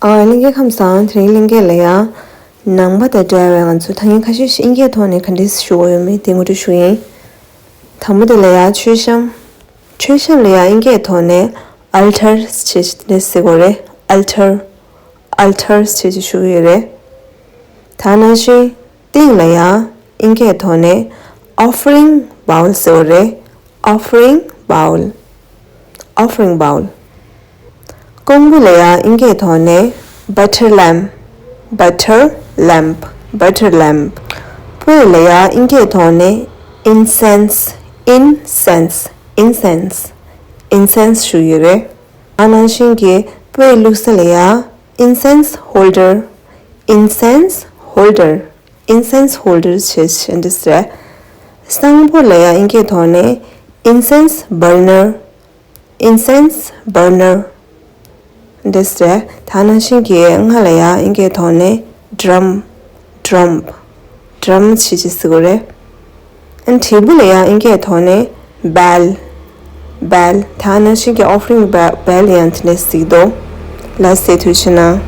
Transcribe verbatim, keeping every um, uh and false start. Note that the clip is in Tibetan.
ཨ། ལྷན་རྒྱས་ཁམས་བཟང་། དེ་རིང་ལྷན་རྒྱས་ལ་ཡ། ནང་པ་དང་འབྲེལ་བའི་ང་ཚོ་ཐ་སྙད་ཁ་ཤས་ཤིག་དབྱིན་སྐད་ཐོག་ནས་ག་འདྲས་ཞུ་དགོས་ཡོད་མེད་དེ་ངོ་སྤྲོད་ཞུ་ཡིན། དང་པོ་དེ་ལ་ཡ་མཆོད་བཤམས། མཆོད་བཤམས་ལ་ཡ་དབྱིན་སྐད་ཐོག་ནས་altar ཞེས་དེ་འདྲས་ཟེར་དགོས་རེད། altar altar ཞེས་ཞུ་གི་ཡོད་རེད། ད་ནང་བཞིན་སྟེགས་ལ་ཡ་དབྱིན་སྐད་ཐོག་ནས་offering bowl ཟེར་བ་རེད། offering bowl offering bowl ཀོང་བུ་ལ་ཡ་དབྱིན་སྐད་ཐོག་ནས་butter lamp butter lamp butter lamp སྤོས་ལ་ཡ་དབྱིན་སྐད་ཐོག་ནས་incense incense incense incense ཞུ་ཡི་རེད། ཨ་ནང་བཞིན་གྱི་སྤོས་བླུགས་ས་ལ་ཡ་incense holder incense holder incense holder ཞེས་བྱ་འདི་ཟེར། གསང་ཕོར་ལ་ཡ་དབྱིན་སྐད་ཐོག་ནས་incense burner incense burner འདི་ཟེར། ད་ནང་བཞིན་གྱི་རྔ་ལ་ཡ་དབྱིན་སྐད་ཐོག་ནས་drum drum drum ཞེས་ཅི་ཟེར་གོ་རེད། ཨན་དྲིལ་བུ་ལ་ཡ་དབྱིན་སྐད་ཐོག་ནས་bell bell ད་ནང་བཞིན་གྱི་offering bell bell ཡང་དེ་འདྲས་ཟེར་གི་འདུག་ལ་སེ་ཐུགས་ཆེ་གནང་།